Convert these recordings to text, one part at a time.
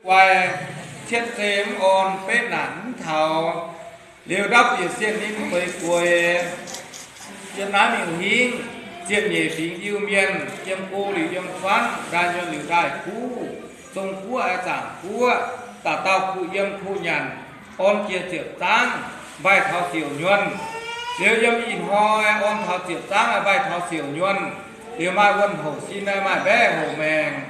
Guai, cietv zei mv orn, betv naanc mv taux, liuz ndapv bieqc sienh ninh feix gueix. Yiem naaiv mingh hingv, ziepc nyeic fingx Iu-Mienh yiem go liuz yiem fatv, ndaaih nyuonh liuz ndaaih kuv, zong guoqv oix zaangc guoqv, dauh dauh kuh yiem kuh nyanc, orn jiex ziepc zaangv mbaih taux siouc nyuonh. Liuz yiem ih hnoi orn taux ziepc zaangv mbaih taux siouc nyuonh, liuz maaih wuonh houc sin, maaih mbaeqv houc maengc.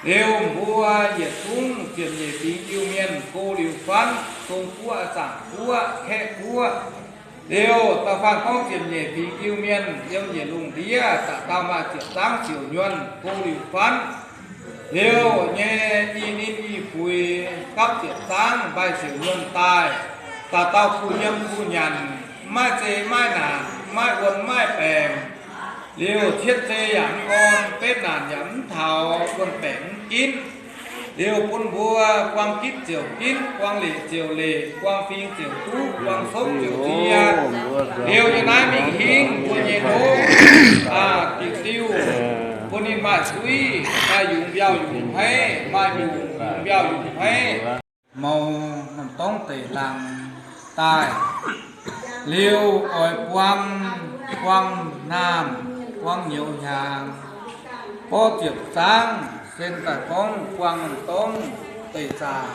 Liuz mbuo yietc zungv ziepc nyeic fingx Iu-Mienh go liuz fatv, zong guoqv, zaangc guoqv, kaeqv guoqv. Liuz da'faanh gorngv ziepc nyeic fingx Iu-Mienh yiem yietc lungh ndiev, dauh dauh maaih ziepc zaangv siouc nyuonh go liuz fatv. Liuz nyei i ninh i fuix gapv ziepc zaangv mbaih siouc nyuonh daaih, dauh dauh kuh yiem kuh nyanc, maiv zei maiv naanc, maiv wuonh maiv baengc. Liuz cietv zei yaac mv orn, betv naanc yaac mv taux, wuonh baengc mv ginv. Liuz bun mbuo buang gitv ziouc ginv, buang leqc ziouc leqc, buang fing ziouc duqv, buang copv ziouc nzie. Liuz yiem naaiv mingh hingv mbuo nyei hopv, diuc diuh, bun ninh maaih suiv, maaih yungz mbiauh yungz hmeiv, maaih yungz mbiauh yungz hmeiv, mouz norm dorngx deic laangz daaih. Liuz oix buang, buang naamh, buang nyouz hnyangx, borqv ziepc zaangv, sen daaih gorngv buang norm dorngx deic zaangc,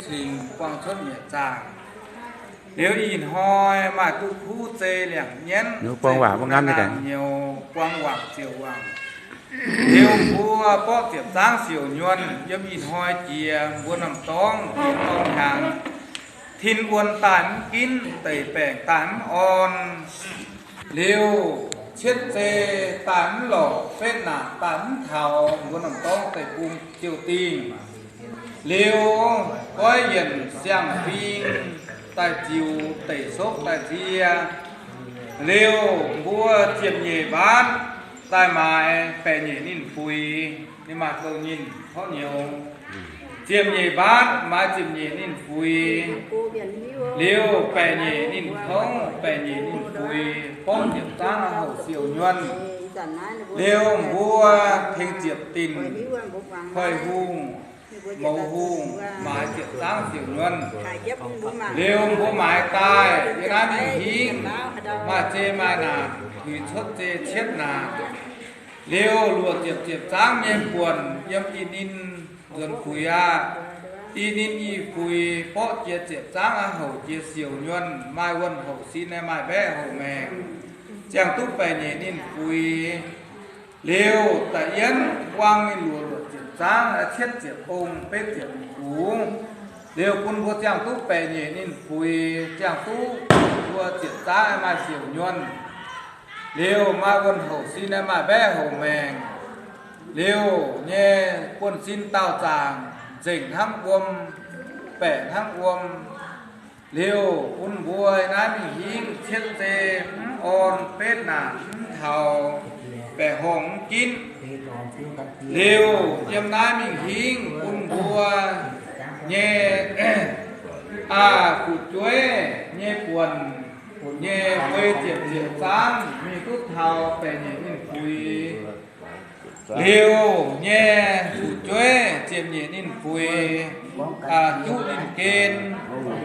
cingx buang cuotv nyeic zaangc. Liuz ih hnoi maaih duqv kuv zei liangc nyienv, buang waac mv nganv naamh nyouz, buang wangc ziouc wangc. Liuz mbuo borqv ziepc zaangv siouc nyuonh yiem ih hnoi jiex, mbuo norm dorngx jiex dorngx hnyangx, tin wuonh daaih mv ginv, deic baengc daaih mv orn. Liuz cietv zei daaih mv lorqc, betv naanc daaih mv taux, mbuo norm dorngx deic-bung ziouc dingh. Liuz goiv yienc siang-fing daaih ziux, deic sopv daaih nzie. Liuz mbuo ziepc nyeic mbaatv daaih maaiz baeqc nyeic ninh fuix, ninh maaih gouv nyinh torqv nyouz. Ziepc nyeic mbaatv maaiz ziepc nyeic ninh fuix, liuz baeqc nyeic ninh tongv, baeqc nyeic ninh fuix, borqv ziepc zaangv houc siouc nyuonh. Liuz mbuo tengx ziepc dinc, Koiv-Hungh, Mouz Hungh, maaiz ziepc zaangv siouc nyuonh. Liuz mbuo maaiz daaih yiem naaiv mingh hingv, maaih zei maaih naanc, tuix cuotv zei cietv naanc. Liuz luoqc ziepc ziepc zaangv nyei buonc yiem i ninh nzuonx fuix aqv. I ninh i fuix borqv jiex ziepc zaangv aqv, houc jiex siouc nyuonh, maaih wuonh houc sin, maaih mbaeqv houc maengc, ziangh duqv baeqc nyeic ninh fuix. Liuz da'yienv buang ninh luoqc luoqc ziepc zaangv, cietv ziepc ong, betv ziepc gux. Liuz bun mbuo ziangh duqv baeqc nyeic ninh fuix, ziangh duqv mbuo ziepc zaangv maaih siouc nyuonh. Liuz maaih wuonh houc sin, maaih mbaeqv houc maengc. Liuz nyei buonv-sin daauh zaangc nzengc hnangv wuom, baeqc hnangv wuom. Liuz bun mbuo naaiv mingh hingv cietv zei mv orn, betv naanc mv taux, baeqc horngh mv ginv. Liuz yiem naaiv mingh hingv bun mbuo nyei, aa, fu'jueiv nyei buonc nyei fei ziepc ziepc zaangv mingh duqv taux baeqc nyeic ninh fuix. Liuz nyei fu'jueiv ziepc nyeic ninh fuix, aa, juqv ninh gen,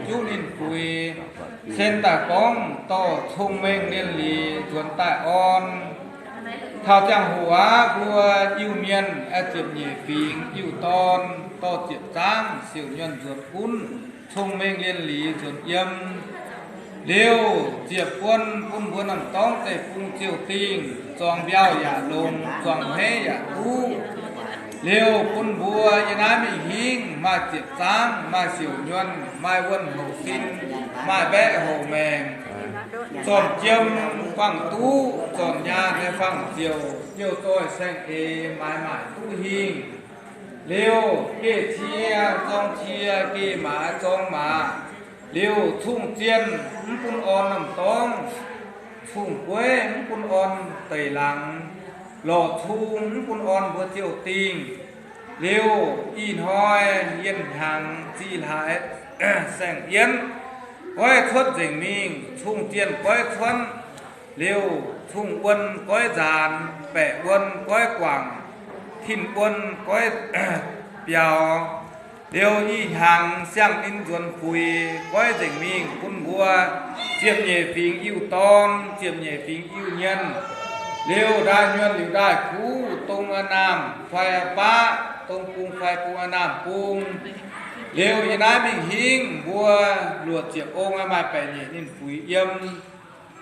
juqv ninh fuix, sen daaih gorngv dorh cong-mengh lienh liz nzuonx daaih orn. Taux ziangh hoc aqv, mbuo Iu-Mienh, aa, ziepc nyeic fingx Iu-Dorn dorh ziepc zaangv siouc nyuonh nzuonx gunv, cong-mengh lienh liz nzuonx yiem. Liuz ziepc buonc bun mbuo norm dorngx deic-bung ziouc dingh, zuangx mbiauh yaac longx, zuangx hmeiv yaac duqv. Liuz bun mbuo yiem naaiv mingh hingv maaih ziepc zaangv, maaih siouc nyuonh, maaih wuonh houc sin, maaih mbaeqv houc maengc. Zornc jiem fangx duqv, zornc nyaanh nyei fangx ziouc, jouh zoih saeng-eix maaiz maaic duqv hingh. Liuz geh cie zorng cie, geh maaz zorng maaz. Liuz cong-zienh mv bun orn norm dorngx, cong-gueiv mv bun orn deic laangz, lorqc cong mv bun orn mbuo ziouc dingh. Liuz ih hnoi yienh hnyangx zih hlaax saeng-yienv, goiv cuotv nzengc mingh, cong-zienh goiv cuonv. Liuz cong-wuon goiv nzaanx, baeqc wuon goiv guangc, tin wuon goiv biaux. Liuz ih hnyangx siang-ninh nzuonx fuix goiv nzengc mingh bun mbuo ziepc nyeic fingx Iu-Dorn, ziepc nyeic fingx Iu-Nyienh. Liuz ndaaih nyuonh liuz ndaaih kuv, dong a'naamh fai a'baqv, dong bung fai bung a'naamh bung. Liuz yiem naaiv mingh hingv mbuo luoqc ziepc ong maaih baeqc nyeic ninh fuix yiem.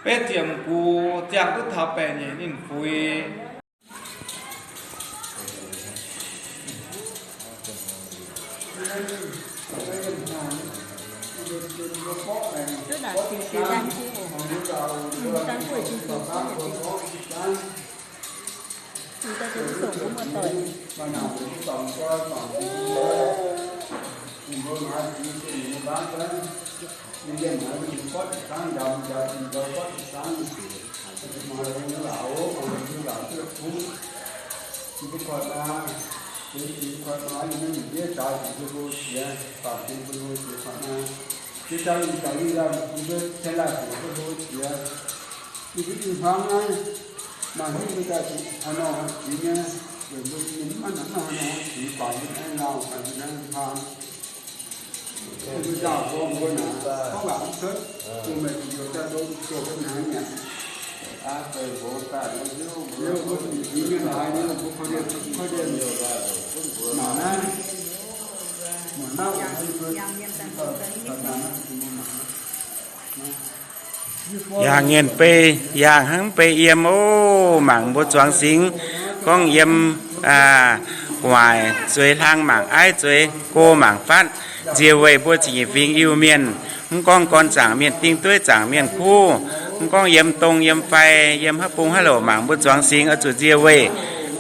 Betv ziepc gux ziangh duqv taux baeqc nyeic ninh fuix. Yie hmuangv naaiv, maaih hnyouv mbuo daaih zuqc haaix nor jiex nyei, weic mbuo mienh mv maaih haaix nor jiex, guangc yiem naaiv lauh, guangc yiem naaiv hlang. Mbuo nzaaux gorngv mbuo naaic, gorngv waac mv cuotv, bun meih zuqc liouh daaih ndoqv zoux haaix nyungc. Liouh mbuo zuqc jiex nyei haaix nyungc, mbuo korv-lienh, korv-lienh mangc naaiv, mangc naaiv oc, mbuo Yangh nyienh bei, yangh hnangv bei yiem oc. Mangc mbuo zuangx singx, gorngv yiem, aa, gu'nguaaic zueiz hlang mangc aiv, zueiz go mangc fatv, nzie weih mbuo ziepc nyeic fingx Iu-Mienh, mv gorngv gorn zaangc mienh, ding dueiv zaangc mienh kuv, mv gorngv yiem dong yiem fai, yiem haaix bung haaix louc, mangc mbuo zuangx singx oix zuqc nzie weih.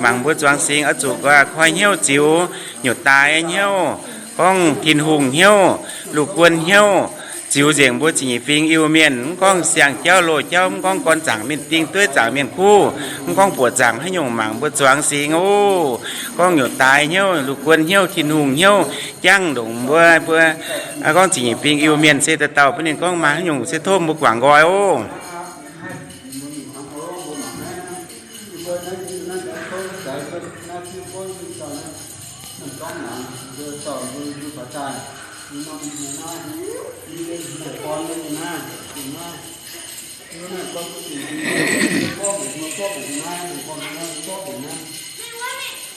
Mangc mbuo zuangx singx oix zuqc koi hnyouv ziux, nyutc daaix hnyouv, gorngv Tin-Hungh hnyouv, lungh guon hnyouv, ziux nzengc mbuo ziepc nyeic fingx Iu-Mienh, mv gorngv siang-jauv loz-jauv, mv gorngv gorn zaangc mienh, ding dueiv zaangc mienh kuv, mv gorngv buoqc zaangc haaix nyungc, mangc mbuo zuangx singx oc. Gorngv nyutc daaix hnyouv, lungh guon hnyouv, Tin-Hungh hnyouv, jangv ndongc mbuo, mbuo, aa, gorngv ziepc nyeic fingx Iu-Mienh se dauh dauh bun ninh gorngv maaih haaix nyungc se tov mbuo guangc nqoi oc.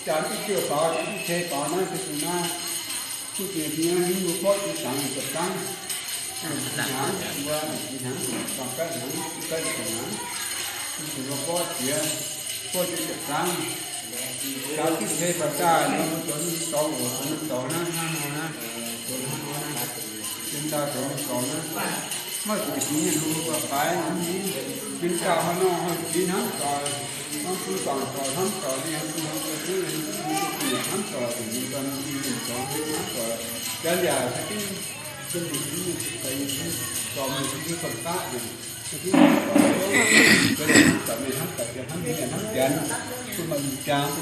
Jaax diuh baaux, diuh cei baaux naaiv se bun naaiv. Duqv jiex nyei, mbuo borqv jiex zaangc yietc zangv. Hnyangx, mbuo hnyangx, dongh baeqv hnyangx, baeqv hnyangx, mbuo borqv jiex, borqv jiex yietc zangv. Jaax diuh cei baaux daaih, mbuo zoux nyei dorngx oc, zoux nyei dorngx naaiv, hnangv nor naaiv, zoux hnangv nor naaiv, yiem daaih zoux nyei dorngx naaiv. Maiv zuqc jiex nyei, mbuo baaix, yiem daaih hnangv nor, jiex hnamv doic, hnamv bun bangc doic, hnamv doic, hnamv doic, hnamv doic, hnamv doic, hnamv doic.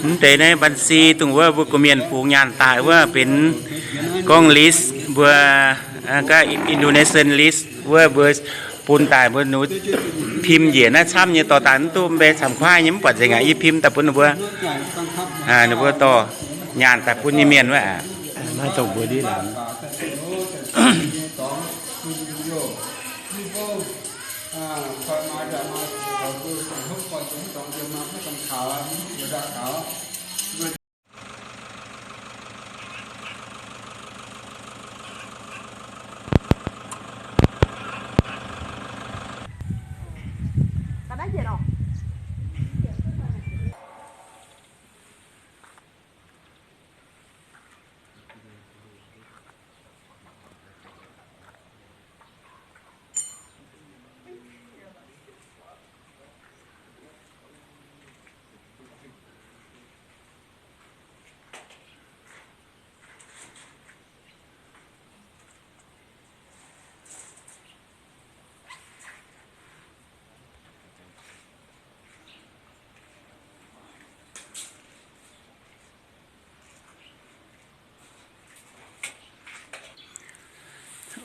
Mv deix naaiv บัญชี dongh wuov mbuo gorqv-mienh fungx nyaanh daaih wuov benx gorngv list mbuo, aa, gaav Indonesian list wuov mbuo bun daaih mbuo nuqv pim njiec naaiv camv nyei dorh daaih mv duqv mbe camv kuaaiv nyei mv buatc nzengc aqv. Yie pim daaih bun ninh mbuo, aa, ninh mbuo dorh nyaanh daaih bun nyei mienh wuov aqv. Naaiv dongh mbuo ndiev laangz.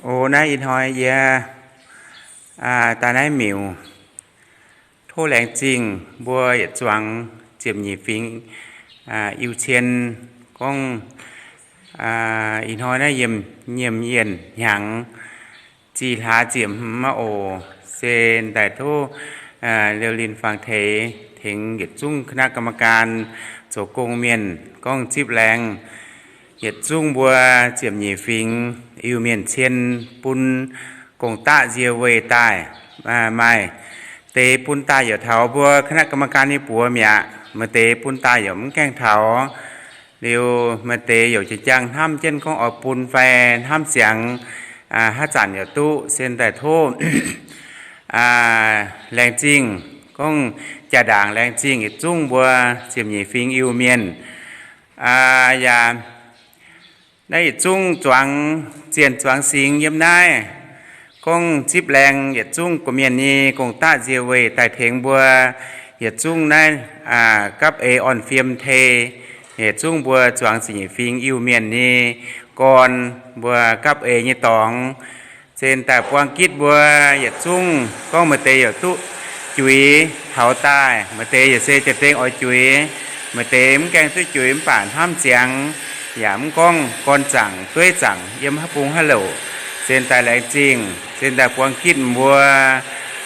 O, naaiv ih hnoi yie, aa, daaih naaiv miuc tov laengz zingh mbuo yietc zuangx ziepc nyeic fingx, aa, Iu-Cien gorngv Aa, ih hnoi naaiv yiem nyiemc yienh hnyangx zih hlaax ziepc hmz maiv oc. Se daaih tov liouh linh fangx teix tengx yietc zungv คณะกรรมการ zoux gong mienh gorngv zipv laengz yietc zungv mbuo ziepc nyeic fingx Iu-Mienh cien bun gong-daqv nzie weih daaih. Maaih deix bun daaih yaac taux mbuo คณะกรรมการ nyei buoz mi'aqv. Maaih deix bun daaih yaac mv gaengh taux. Liuz maaih deix yaac jang-jang hnamv jienv gorngv oix bun fai hnamv ziangx, haaix zanc yaac duqv. Se daaih tov laengz zingh, gorngv jaa-ndaangc laengz zingh yietc zungv mbuo ziepc nyeic fingx Iu-Mienh. Yaac naaiv yietc zungv zuangx zienh zuangx singx yiem naaiv, gorngv zipv laengz yietc zungv gorqv-mienh nyei gong-daqv nzie weih daaih tengx mbuo yietc zungv naaiv gapv eix orn-fiem tei yietc zungv mbuo zuangx ziepc nyeic fingx Iu-Mienh nyei gorn, mbuo gapv eix nyei dorngx. Zinh daaih buang gitv mbuo yietc zungv gorngv maaih deix yaac duqv juix taux daaih, maaih deix yaac se deix dengh oix juix, maaih deix mv gaengh duqv juix mv baac hnamv ziangx, yaac mv gorngv gorn zaangc dueiv zaangc yiem haaix bung haaix louc. Zinh daaih laengz zingh, zinh daaih buang gitv mbuo,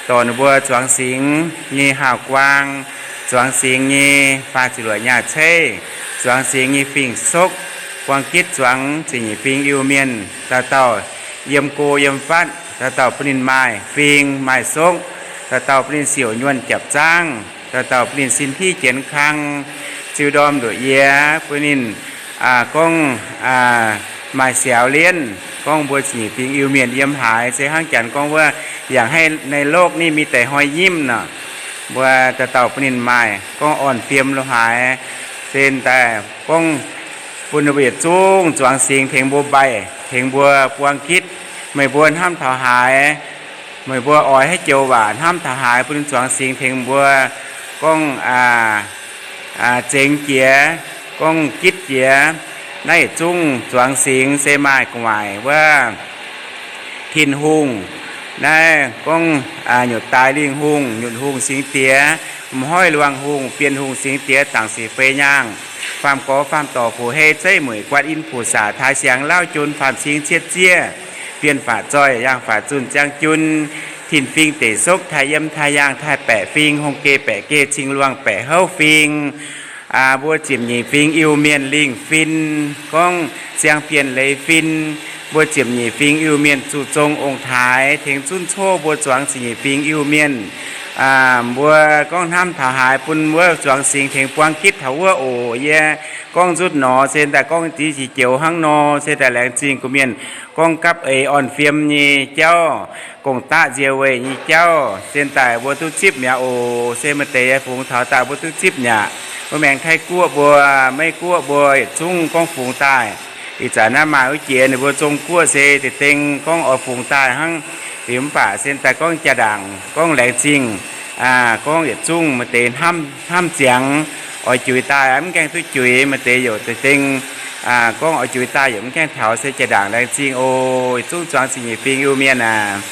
dorh ninh mbuo zuangx singx nyei haauh-guaang, zuangx singx nyei faah ziepc luoqc nyaah ceiv, zuangx singx nyei fing-sokv, buang gitv zuangx ziepc nyeic fingx Iu-Mienh dauh dauh yiem go yiem fatv, dauh dauh bun ninh maaih fing maaih sokv, dauh dauh bun ninh siouc nyuonh japc zaangv, dauh dauh bun ninh sin hiv jienx kang, ziux ndorm nduqc yie, bun ninh gorngv maaih siaaux lienh. Gorngv mbuo ziepc nyeic fingx Iu-Mienh yiem haaix, se hnangv janx gorngv wuov, yangh haiv ในโลกนี้มีแต่รอยยิ้ม nor, mbuo dauh dauh bun ninh maaih gorngv orn-fiem lo haaix. Zinh daaih gorngv bun ninh mbuo yietc zungv zuangx singx tengx mbuo mbaih, tengx mbuo buang gitv. Meih mbuo hnamv taux haaix, meih mbuo oix haaix joux waac hnamv taux haaix, bun ninh zuangx singx tengx mbuo gorngv zengx jiex, gorngv gitv jiex. Naaiv yietc zungv zuangx singx se maaih gu'nguaaic wuov, Tin-Hungh. Naaiv gorngv nyutc daaix lingh hungh, nyutc hungh singx diex, m'hoiv luangh hungh, bienh hungh singx diex, zaangc sic fei nyaangh, faam gorx faam dorc, fu hei zeiv mueic, 观音菩萨, taaix siangx lauv jun, faam cing cietv zieqv, bienh faac zoih, yaangh faac zunh, ziangh jun, tin-fing deic sokv, taaih yiem taaih yaangh, taaih baeqc fing, hungh geh baeqc geh, cing luangh baeqc houv fing. Mbuo ziepc nyeic fingx Iu-Mienh lingh fin, gorngv siang bienh leiz fin, mbuo ziepc nyeic fingx Iu-Mienh zuqc zong ong-taaix tengx zunv coqv mbuo zuangx ziepc nyeic fingx Iu-Mienh. Mbuo gorngv hnamv taux haaix bun wuov zuangx singx tengx buang gitv taux wuov oc. Yie gorngv nzutv nor se daaih gorngv div qiex joux hnangv nor, se daaih laengz zingh gu mienh gorngv gapv eix orn-fiem nyei jauv, gong-daqv nzie weih nyei jauv, se daaih mbuo duqv zipv mi'aqv oc. Se maaih deix fungx taux daaih mbuo duqv zipv mi'aqv. Mbuo maengx Taiv-Guoqv mbuo, Meiv-Guoqv mbuo yietc zungv gorngv fungx daaih. Ih zanc naaiv maaih wuov jiex ninh mbuo Zong-Guoqv se deix dengh gorngv oix fungx daaih hnangv. Liuz mv baac se daaih gorngv jaa-ndaangc gorngv laengz zingh, gorngv yietc zungv maaih deix hnamv, hnamv ziangx oix juix daaih mv gaengh duqv juix, maaih deix youc deix dengh gorngv oix juix daaih yaac mv gaengh taux, se jaa-ndaangc laengz zingh oc. Yietc zungv zuangx ziepc nyeic fingx Iu-Mienh aac.